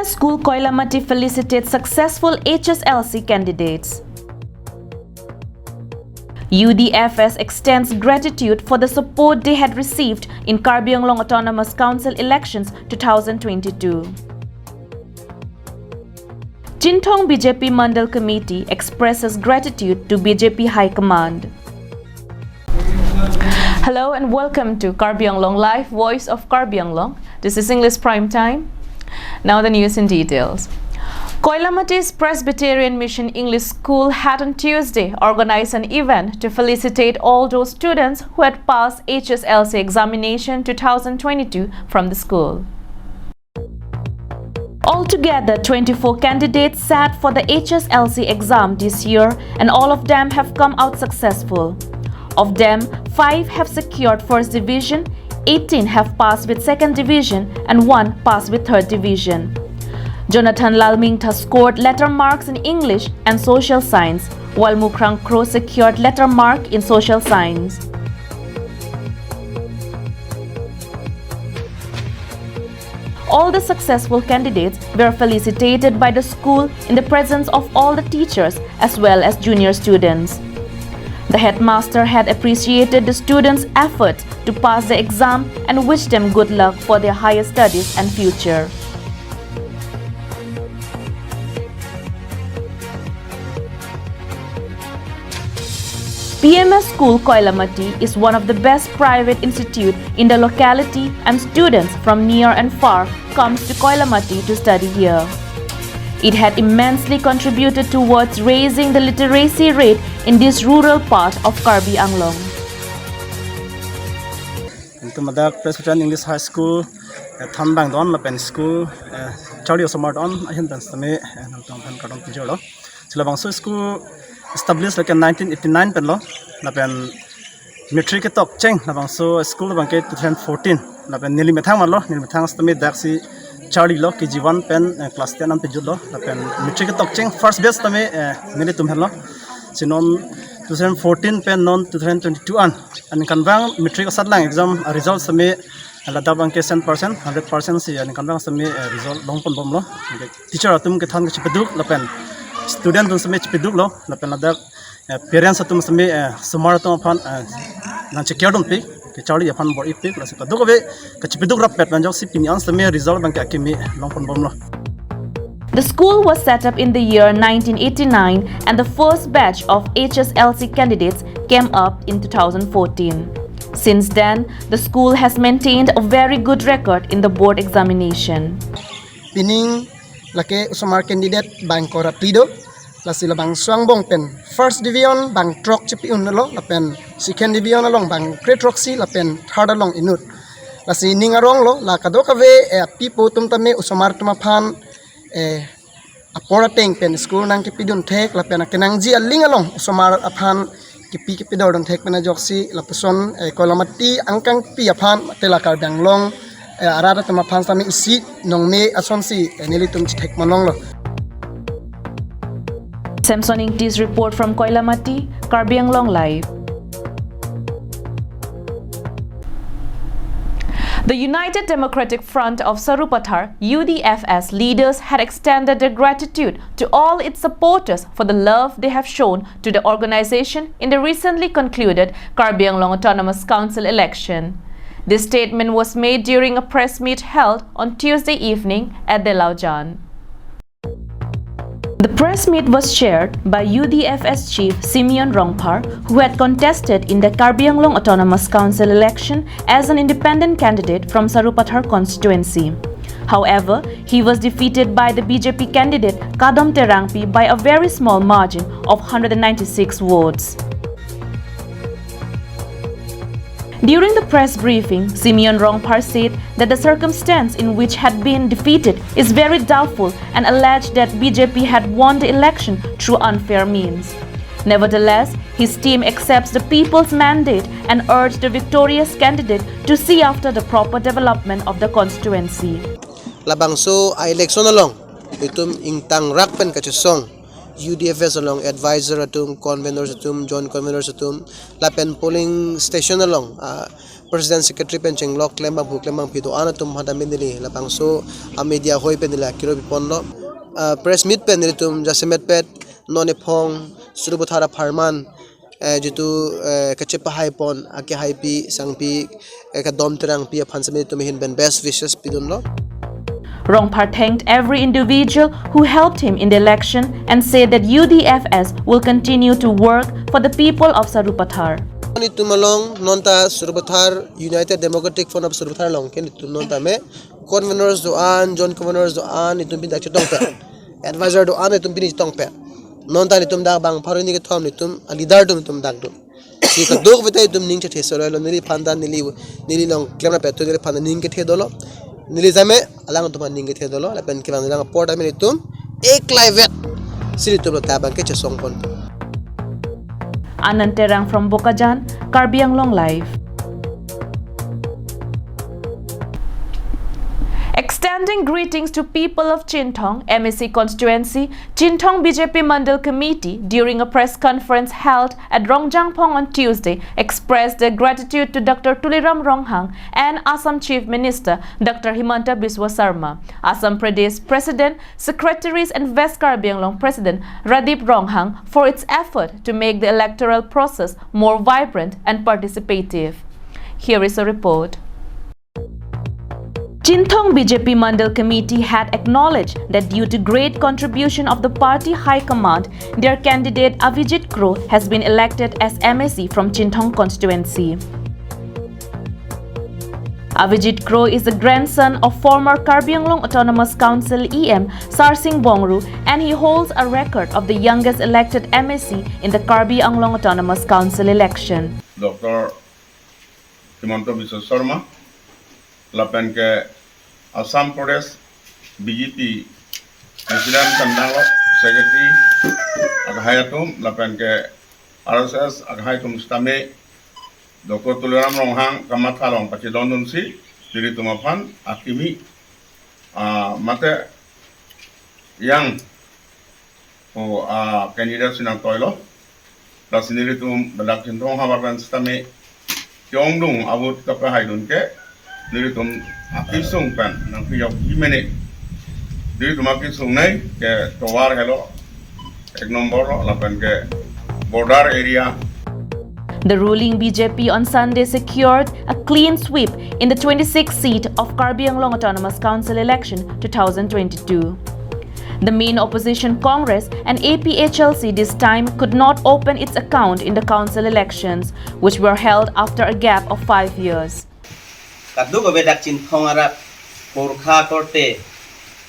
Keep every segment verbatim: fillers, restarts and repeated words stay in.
School Koilamati felicitates successful H S L C candidates. U D F S extends gratitude for the support they had received in Karbi Anglong Autonomous Council elections two thousand twenty-two. Chinthong B J P Mandal Committee expresses gratitude to B J P High Command. Hello and welcome to Karbi Anglong Live, Voice of Karbi Anglong. This is English Prime Time. Now the news in details. Koilamati's Presbyterian Mission English School had on Tuesday organized an event to felicitate all those students who had passed H S L C examination two thousand twenty-two from the school. Altogether, twenty-four candidates sat for the H S L C exam this year, and all of them have come out successful. Of them, five have secured first division, eighteen have passed with second division, and one passed with third division. Jonathan Lalmingtha scored letter marks in English and social science, while Mukrang Kro secured letter mark in social science. All the successful candidates were felicitated by the school in the presence of all the teachers as well as junior students. The headmaster had appreciated the students' effort to pass the exam and wished them good luck for their higher studies and future. P M S School Koilamati is one of the best private institute in the locality, and students from near and far comes to Koilamati to study here. It had immensely contributed towards raising the literacy rate in this rural part of Karbi Anglong. Itum ladak Presbyterian English High School, eh, thanbang don lapen school, eh, charli osomar don ahin pen sitame, eh, nangtum aphan kardom pajirlo. Si labangso school establish lake nineteen eighty-nine pen lo, lapen matric ketok cheng labangso school abangke two thousand fourteen, lapen neli methang malo, neli methang sitame daksi charlilo, K G one pen, eh, class ten an pejutlo, lapen matric ketok cheng first batch sitame, eh, nelitum henlo. Si non two thousand fourteen pen non two thousand twenty-two an, aningkanvang matric asatlang exam, ah, result sitame ladak abangke cent percent, hundred percent si aningkanvang sitame, eh, result longponbomlo. Teacher atum kethan kachipeduk lapen student atum sitame chipeduklo, lapen ladak, eh, parents atum sitame, eh, osomar atum aphan, eh, nangchekerdunpi, kecharli aphan bor-ipik, lasi kadokave kachipeduk rappet, lapen ajoksi pini an sitame result abangke akimi longponbomlo. The school was set up in the year nineteen eighty-nine, and the first batch of H S L C candidates came up in two thousand fourteen. Since then, the school has maintained a very good record in the board examination. Pining lake osomar candidate bang kre-phli do, lasi labangso angbong pen first division bang throk chipi-unlo, lapen second division along bang kre-throksi, lapen third along inut. Lasi ning aronglo, la kadokave, eh, pipo atum tame osomar atum aphan, eh, apor ateng pen school nangkepidun thek, lapen akenangji aling along osomar aphan kepi kepidordun thek pen ajoksi lapuson, eh, Koilamati angkangpi aphan, mate la Karbi Anglong, eh, arat atum aphan sitame isi nongme asonsi, eh, nelitum chethek mononglo. Samson Ingti's report from Koilamati, Karbi Anglong Live. The United Democratic Front of Sarupathar, U D F S, leaders had extended their gratitude to all its supporters for the love they have shown to the organization in the recently concluded Karbi Anglong Autonomous Council election. This statement was made during a press meet held on Tuesday evening at Deilahjan. The press meet was chaired by U D F S chief Simeon Rongphar, who had contested in the Karbi Anglong Autonomous Council election as an independent candidate from Sarupathar constituency. However, he was defeated by the B J P candidate Kadom Terangpi by a very small margin of hundred and ninety-six votes. During the press briefing, Simeon Rongphar said that the circumstance in which had been defeated is very doubtful and alleged that B J P had won the election through unfair means. Nevertheless, his team accepts the people's mandate and urged the victorious candidate to see after the proper development of the constituency. Labangso a-election along itum ingtangrak pen kachesong, U D F S along advisor atum, conveners atum, joint conveners atum, lapen polling station along, ah, President, Secretary pen chenglok klem abangphu klem abangpi do-an atum aphan tame neli labangso a media hoi pen neli akiro piponlo. Ah, press meet pen nelitum jasemet pet non ephong Sarupathar apharman, eh, jitu, eh, kachepahaipon, akehaipi, sangpi, eh, Kadom Terangpi aphan sitame nelitum ahin pen best wishes pidunlo. Rongphar thanked every individual who helped him in the election and said that U D F S will continue to work for the people of Sarupathar. Nelitum along nonta Sarupathar, United Democratic Front of Sarupathar along ke nelitum nonta me conveners do-an, joint conveners do-an, nelitum pini dak chetongpet. Advisor do-an nelitum pini chetongpet. Nonta nelitum dak bang pharo hini kethom nelitum a leader atum nelitum dak do. Si kadokave ta itum ning chethe solo lo, neliphan ta neli, neli along klemrap atum neliphan ta ning kethe dolo. Neli jame alangtum aphan ning kethe dolo. Lapen kevang lang apor tame nelitum eklai vet si nelitum lo ta abangke chesongpon. Anand Terang from Bokajan, Karbi Anglong Live. Extending greetings to people of Chinthong M A C constituency, Chinthong B J P Mandal Committee, during a press conference held at Rongjangphong on Tuesday, expressed their gratitude to Doctor Tuliram Ronghang and Assam Chief Minister Doctor Himanta Biswa Sarma, Assam Pradesh President, Secretaries and West Karbi Anglong President Radip Ronghang for its effort to make the electoral process more vibrant and participative. Here is a report. Chinthong B J P Mandal Committee had acknowledged that due to great contribution of the party high command, their candidate Avijit Kro has been elected as M A C from Chinthong constituency. Avijit Kro is the grandson of former Karbi Anglong Autonomous Council E M Sarsing Bongru, and he holds a record of the youngest elected M A C in the Karbi Anglong Autonomous Council election. Doctor Himanta Biswa Sarma, lapen ke Assam Pradesh B J P President pen danglok, Secretary akhai atum, lapen ke R S S akhai atum sitame Doctor Tuliram Ronghang kamatha along pachedondunsi nelitum aphan akimi, ah, mate yang o, ah, candidate si nangtoilo. Lasi nelitum ladak Chinthong havar pen sitame kiyongdung avote kapahaidun ke nelitum akesung pen nangpijokji mene. Nelitum akesung nei ke tovar helo, ek number lo, lapen ke border area. The ruling B J P on Sunday secured a clean sweep in the twenty-sixth seat of Karbi Anglong Autonomous Council election two thousand twenty-two. The main opposition Congress and A P H L C this time could not open its account in the council elections, which were held after a gap of five years. Kadokave dak Chinthong arat, Gorkha korte,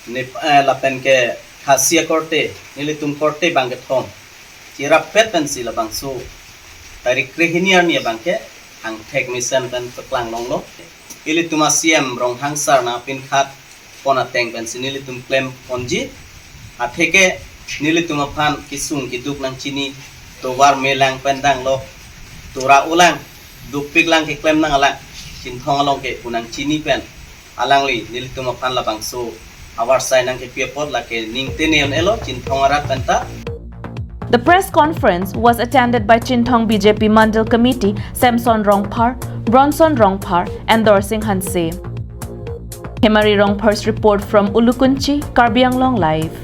Nep-, eh, lapen ke Khasi korte, nelitum korte bang kethom cherap pet pensi labangso tarik krehini arni abangke angthek mesen pen paklang longlo. Ilitum a C M Ronghang sar nangpinkhat pon ateng pensi nelitum klemponji. Atheke nelitum aphan kesung keduk nangchini, tovar melang pen danglok, tora olang, dukpik lang keklem nang alang, Chinthong along ke pu nangchini pen alangli nelitum aphan labangso avarsai nangkepi apot lake ning tene un-elo Chinthong arat penta. The press conference was attended by Chinthong B J P Mandal Committee Samson Rongphar, Bronson Rongphar, and Dorsing Hanse. Hemari Rongphar's report from Ulukunchi, Karbi Anglong Live.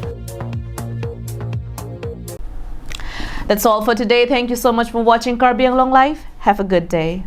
That's all for today. Thank you so much for watching Karbi Anglong Live. Have a good day.